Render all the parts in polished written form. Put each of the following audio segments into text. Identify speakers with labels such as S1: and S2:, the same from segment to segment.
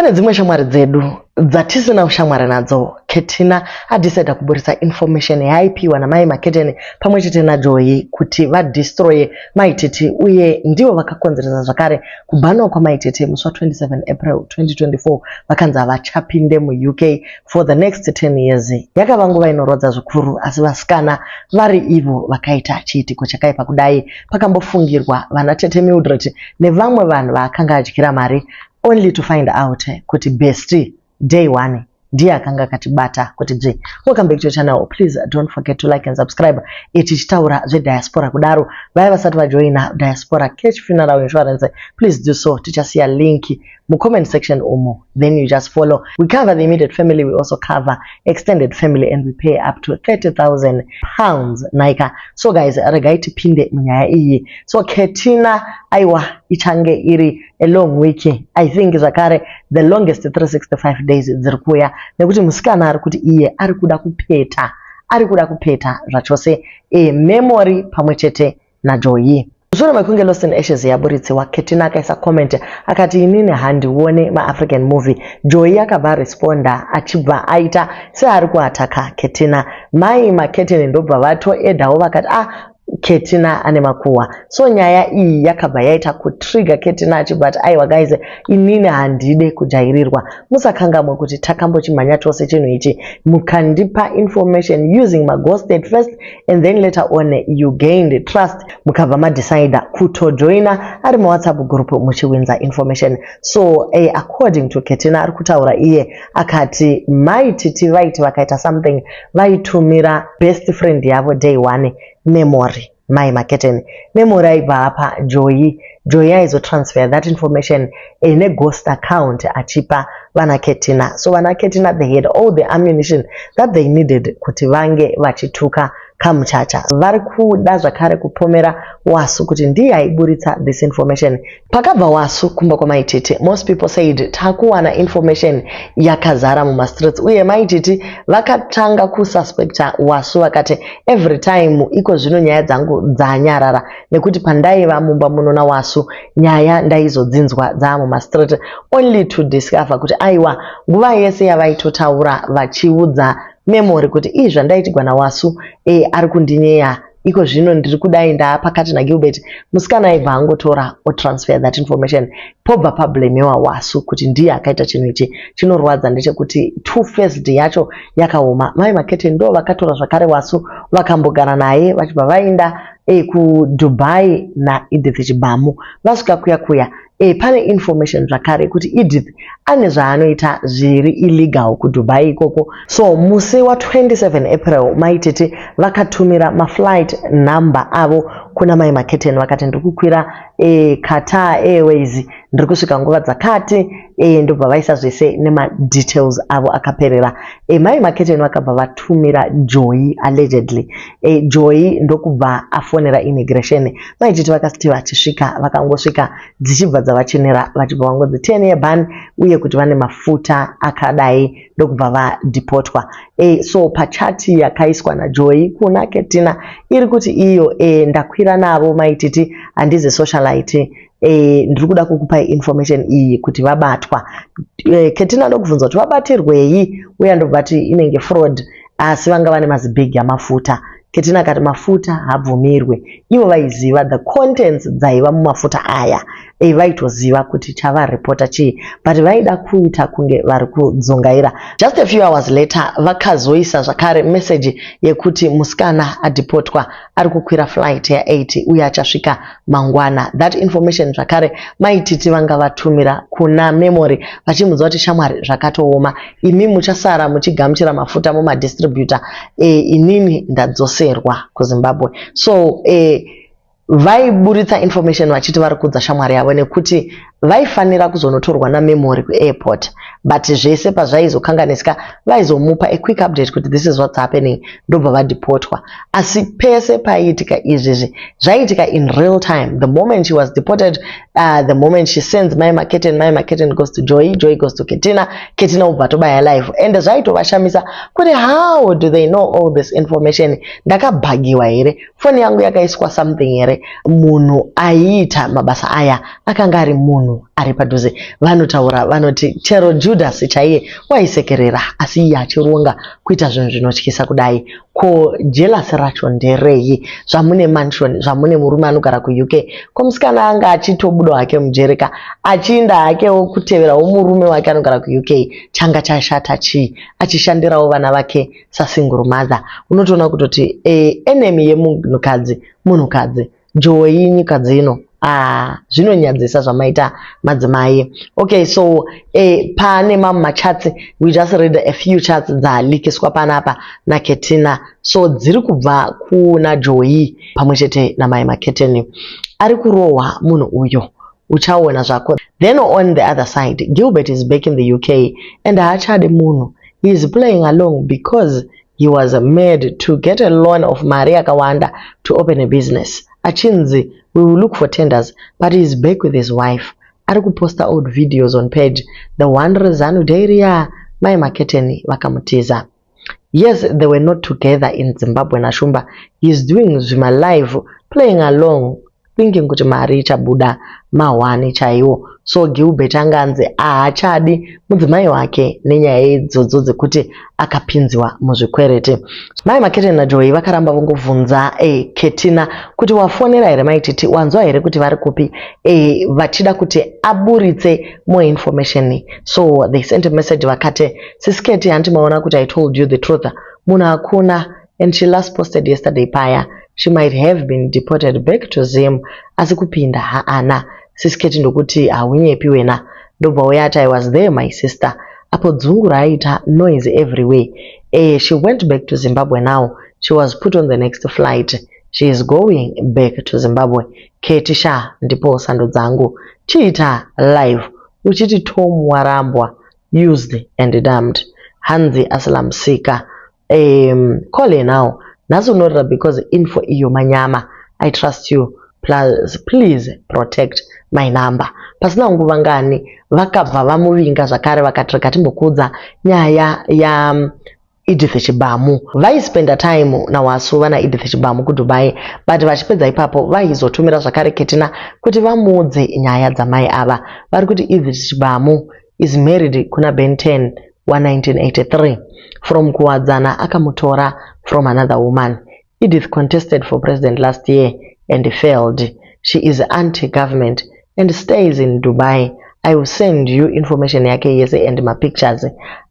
S1: Pane dzimwe shamwari dzedu dzatisina ushamwari nadzo. Ketina adecida kuburitsa information yaaipiwa namai Maketeni pamwe chete naJoyi kuti vadestroye Mai Titi, uye ndivo vakakonzeresa zvakare kubhanwa kwaMai Titi musi wa27 April 2024, vakanzi havachapinde muUK for the next 10 years. Yakava nguva inorwadza zvikuru, asi vasikana vari ivo vakaita chiitiko chakaipa kudai. Pakambofungirwa vana tete Mildred nevamwe vanhu vaakanga adyira mari, only to find out kuti bestie day one ndiye akanga akatibata kuti dzve. Welcome back to your channel. Please don't forget to like and subscribe. Tichitaura zvediaspora kudaro, vaya vasati vajoina Diaspora Cash Funeral Insurance, please do so. Tichasiya link mucomment section umo, then you just follow. We cover the immediate family, we also cover extended family, and we pay up to £30,000 naika. So guys, regai tipinde munyaya iyi. So Ketina, aiwa, ichange iri a long week, I think zvakare the longest 365 days dziri kuuya, nekuti musikana ari kuti iye ari kuda kupeta, ari kuda kupeta zvachose Memory pamwe chete naJoyi. Mushure mekunge Lost in Ashes yaburitsiwa, Ketina akaisa comment akati, "Inini handione maAfrican movie." Joyi akabva aresponda achibva aita seari kuataka Ketina. Mai Maketini ndobva vatoedhawo vakati, "Ah, Ketina ane makuhwa." So nyaya iyi yakabva yaita kutrigger Ketina, achibva ati, "Aiwa guys, inini handide kujairirwa. Musakangamwe kuti takambochimhanya tose chinhu ichi, mukandipa information using maghost at first, and then later on you gained trust, mukabva madecida kutojoina ari muWhatsApp group muchiwinza information." So according to Ketina, ari kutaura iye akati Maititi vaiti vakaita something vaitumira best friend yavo day one, Memory, Mai Maketeni. Memory aibva apa Joyi, Joyi aizotransfer that information neghost account achipa vana Ketina. So vana Ketina, they had all the ammunition that they needed kuti vange vachituka Kamuchacha. Vari kuda zvakare kupomera Wasu kuti ndiye aiburitsa this information. Pakabva Wasu kumba kwaMaititi, most people said takuwana information yakazara mumastreets, uye Maititi vakatanga kususpecta Wasu, vakati every time iko zvino nyaya dzangu dzanyarara nekuti pandaiva mumba muno naWasu, nyaya ndaizodzinzwa dzamumastreet, only to discover kuti aiwa, nguva yese yavaitotaura vachiudza Memory kuti ii zvandaitigwa naWasu, ari kundinyeya, iko zvino ndiri kudai ndaapakati naGilbert, musikana aibva angotora otransfer that information, pobva pablamewa Wasu kuti ndiye akaita chinhu ichi. Chinorwadza ndechekuti two faced yacho yakaoma. Mai Makete ndo vakatora zvakare Wasu, vakambogara naye, vachibva vaenda kuDubai naEdith Chibamu. Vasvika kuya kuya, pane information zvakare kuti Edith ane zvaanoita zviri illegal kuDubai ikoko. So musi wa27 April, Maititi vakatumira maflight number avo kuna Mai Maketen, vakati, "Ndiri kukwira Qatar Airways, ndiri kusvika nguva dzakati." Ndobva vaisa zvese nemadetails avo akaperera. Mai Maketen vakabva vatumira Joy, allegedly. Joy ndokubva afonera immigration. Maititi vakati vachisvika, vakangosvika dzichibva dzavachenera, vachibva vangonzi 10 year ban, uye kuti vane mafuta akadai, ndokubva vadhipotwa. So pachat yakaiswa naJoy kuna Ketina iri kuti iyo, "Ndakwira navo Maititi, handizi socialite, ndiri kuda kukupai information iyi kuti vabatwa." Ketina ndokubvunza kuti vabatirwei, uye ndobva ati inenge fraud, asi vanga vane mazibhegi amafuta. Ketina akati mafuta haabvumirwe. Ivo vaiziva the contents dzaiva mumafuta aya, vaitoziva kuti chavaripota chii, but vaida kuita kunge vari kudzungaira. Just a few hours later vakazoisa zvakare meseji yekuti musikana adhipotwa, ari kukwira flight ya8 uye achasvika mangwana. That information zvakare Maititi vanga vatumira kuna Memory vachimudza kuti, "Shamwari, zvakatooma, imi muchasara muchigamuchira mafuta mumadistributor, inini ndadzoserwa kuZimbabwe." So vaiburitsa information vachiti vari kuudza shamwari yavo nekuti vaifanira kuzonotorwa naMemory kuairport, but zvese pazvaizokanganisika vaizomupa a quick update kuti this is what's happening, ndobva vadhipotwa. Asi pese paiitika izvizvi zvaiitika in real time. The moment she was deported, the moment she sends Mai Maketen, Mai Maketen goes to Joy, Joy goes to Ketina, Ketina ubva tobaya live, and zvaitovashamisa kuti how do they know all this information? Ndakabhagiwa here? Foni yangu yakaiswa something here? Munhu aiita mabasa aya akanga ari munhu. munhu ari padhuze. Vanotaura vanoti chero Judas chaiye waisekerera asi iye achironga kuita zvinhu zvinotyisa kudai. Ko jealous racho nderei? Zvamune mansion, zvamune murume anogara kuUK. Ko musikana anga achitobuda hake mujeri ka achiinda hakewo kuteverawo murume wake anogara kuUK. Changa chashata chii? Achishandirawo vana vake sasingle mother. Unotoona kutoti eh, enemy yemunhukadzi munhukadzi. Joy nyika dzino ah, zvinonyadzisa zvamaita madzimai. Okay, so pane mamwe machats, we just read a few chats dzalikiswa panapa naKetina, so dziri kubva kuna Joy pamwe chete namai Maketeni. Ari kurohwa munhu uyo, uchaona zvako. Then on the other side, Gilbert is back in the UK and haachade munhu. He is playing along because he was made to get a loan of mari yakawanda to open a business. Achinzi we will look for tenders, but he is back with his wife. Ari kuposta old videos on page, the one reZanu Dairia. Mai Maketeni vakamutiza. Yes, they were not together in Zimbabwe naShumba. He is doing zvima live, playing along, thinking kuti mari ichabuda mahwani chaiwo. So Gilbert anganzi haachadi mudzimai wake nenyaya idzodzo dzekuti akapinziwa muzvikwereti. Mai Maketeni naJoy vakaramba vongobvunza Ketina kuti wafonera here Maititi, wanzwa here kuti vari kupi, vachida kuti aburitse more information. So they sent a message vakati, "Sis Keti, hanti maona kuti I told you the truth? Munhu hakuna, and she last posted yesterday paya. She might have been deported back to Zim, asi kupinda haana." Sis Keti ndokuti, "Haunyepi wena." Ndobva uya ati, "I was there, my sister, apo dzungu raaita, noise everywhere. She went back to Zimbabwe. Now she was put on the next flight. She is going back to Zimbabwe. Keti sha, ndipo sando dzangu. Chiita live uchiti Tom warambwa, used and dumped." Hanzi asilamsika, call her now. Nhasi unorira because info iyo manyama. I trust you. Plus, please protect my number. Pasina nguva ngani vakabva vamuvinga zvakare, vakati rega timbokudza nyaya ya Edith Chibamu. Vaispenda time naWasu vana Edith Chibamu kuDubai, but vachipedza ipapo vaizotumira zvakare Ketina kuti vamuudze nyaya dzamai ava. Vari kuti Edith Chibamu is married kuna Ben 10 wa1983 from Kuwadzana, akamutora from another woman. Edith contested for president last year and failed. She is anti-government and stays in Dubai. I will send you information yake yese and mapictures.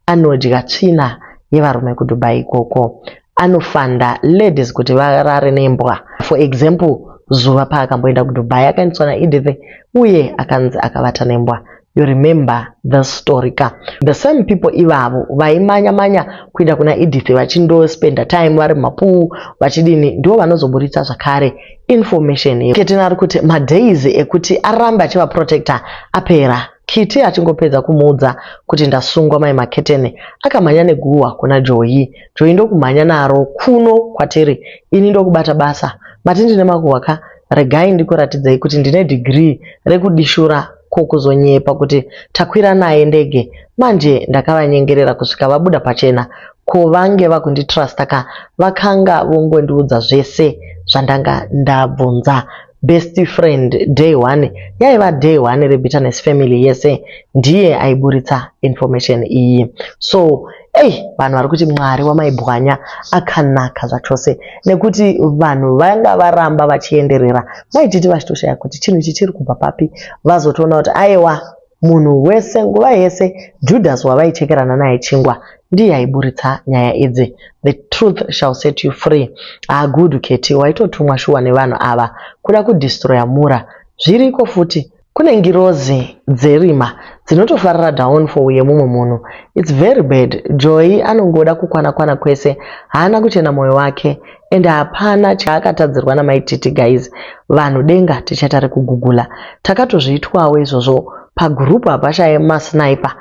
S1: Anodya tsvina yevarume kuDubai ikoko. Anofanda ladies kuti varare nembwa. For example, zuva paakamboenda kuDubai akaendeswa naEdith uye akanzi akavata nembwa. You remember the story ka? The same people ivavo vaimanya-manya kuenda kuna Edith vachindospenda time vari mumapool vachidini, ndivo vanozoburitsa zvakare information. Ketina ari kuti madays ekuti arambe achivaprotecta apera. Kiti achingopedza kumuudza kuti ndasungwa, mai Maketeni akamhanya neguhwa kuna Joyi. Joyi ndokumhanya naro kuno kwatiri. Ini ndokubata basa. Mati ndine makuhwa ka? Regai ndikuratidzei kuti ndine degree rekudishura. Ko kuzonyepa kuti takwira naye ndege? Manje ndakavanyengerera kusvika vabuda pachena. Ko vange vakunditrusta ka, vakanga vongondiudza zvese zvandanga ndabvunza. Best friend day one yaiva day one rebitterness family yese, ndiye aiburitsa information iyi. So ei, vanhu vari kuti Mwari wamaibwanya akanaka zvachose, nekuti vanhu vanga varamba vachienderera Maititi vachitoshaya kuti chinhu ichi chiri kubva papi. Vazotoona kuti aiwa, munhu wese nguva yese Judas wavaichekerana naye chingwa ndiye aiburitsa nyaya idzi. The truth shall set you free. Ah, good Keti, waitotumwa shuwa nevanhu ava kuda kudestroya mura. Zviriko futi, kune ngirozi dzerima dzinotofarira downfall yemumwe munhu. It's very bad. Joy anongoda kukwana kwana kwese, haana kuchena mwoyo wake and hapana chaakatadzirwa namaititi. Guys, vanhu denga tichaita rekugugula. Takatozviitwawo izvozvo pagurupu, hapashaye masniper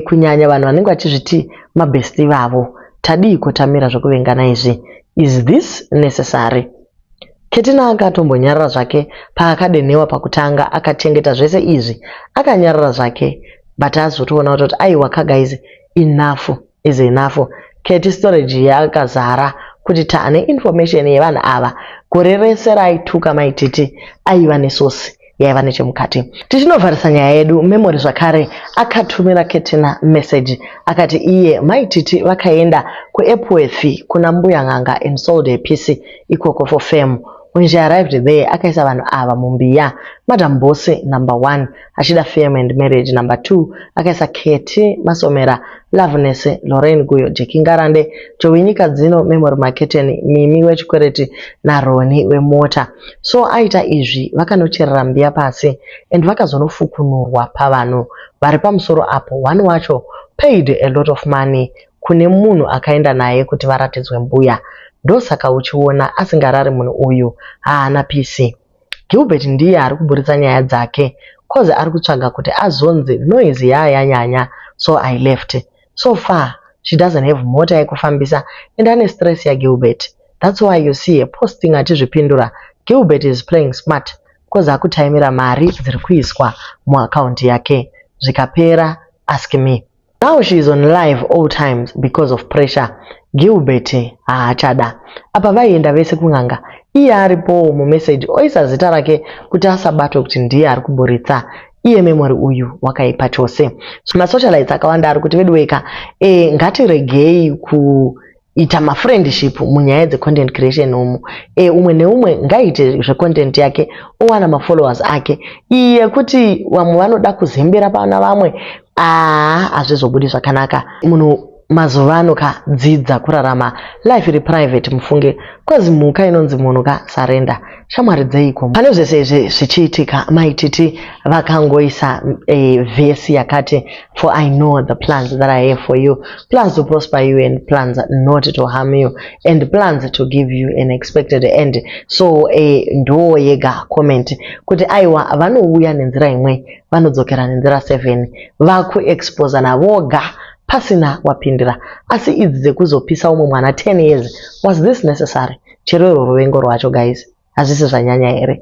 S1: kunyanya vanhu vanenge vachizviti mabesti vavo. Tadiiko tamira zvekuvengana izvi? Is this necessary? Ketina akatombonyarara zvake paakadenhewa pakutanga, akachengeta zvese izvi akanyarara zvake, but azotoona kutoti aiwa ka guys, enough is enough. Keti storage yakazara kuti taane information yevanhu ava. Gore rese raaituka Maititi aiva nesource. yaiva nechemukati. Tichinovharisa nyaya yedu, Memory zvakare akatumira Ketina message akati iye Mai Titi vakaenda kuEpworth kuna mbuya n'anga and sold her piece ikoko for fame. When she arrived there akaisa vanhu ava mumbiya, Madam Boss number one achida fame and marriage, number two akaisa Ketty Masomera, Loveness, Lorraine Guyo, Jackie Ngarande, Joey Nyikadzino, Memory Maketeni, Mimi wechikwereti naRoni wemota. So aita izvi vakanocherera mbiya pasi and vakazonofukunurwa pavanhu vari pamusoro apo one wacho paid a lot of money kune munhu akaenda naye kuti varatidzwe mbuya. Ndosaka uchiona asingarari munhu uyu haana peace. Gilbert ndiye ari kuburitsa nyaya dzake cause ari kutsvaga kuti azonzi noise yaayanyanya so I left. So far she doesn't have mota yekufambisa and ane stress yaGilbert. That's why you see her posting achizvipindura. Gilbert is playing smart cause akutaimira mari dziri kuiswa muakaunti yake. Zvikapera ask me. Now she is on live all times because of pressure. Gilbert haachada. Apa vaienda vese kun'anga. Iye aripowo mumessage oisa zita rake kuti asabatwe kuti ndiye ari kuburitsa. Iye Memory uyu wakaipa chose. So masocialites akawanda ari kuti veduweka e, ngatiregei kuita mafriendship munyaya dzecontent creation umu. E, umwe neumwe ngaite zvecontent yake owana mafollowers ake. Iyi yekuti vamwe vanoda kuzembera pana vamwe aa hazvizobudi zvakanaka. Munhu mazuva ano ka dzidza kurarama life iri private mufunge cause mhuka inonzi munhu ka surrender shamwari dzeiko pane zvese izvi zvichiitika Mai Titi vakangoisa e, vhesi yakati for I know the plans that I have for you plans to prosper you and plans not to harm you and plans to give you an expected end so e, ndo yega comment kuti aiwa vanouya nenzira imwe vanodzokera nenzira 7 vakuexposana voga pasina wapindira asi idzi dzekuzopisa umwe mwana 10 years was this necessary chero irwo ruvengo rwacho guys hazvisi zvanyanya here.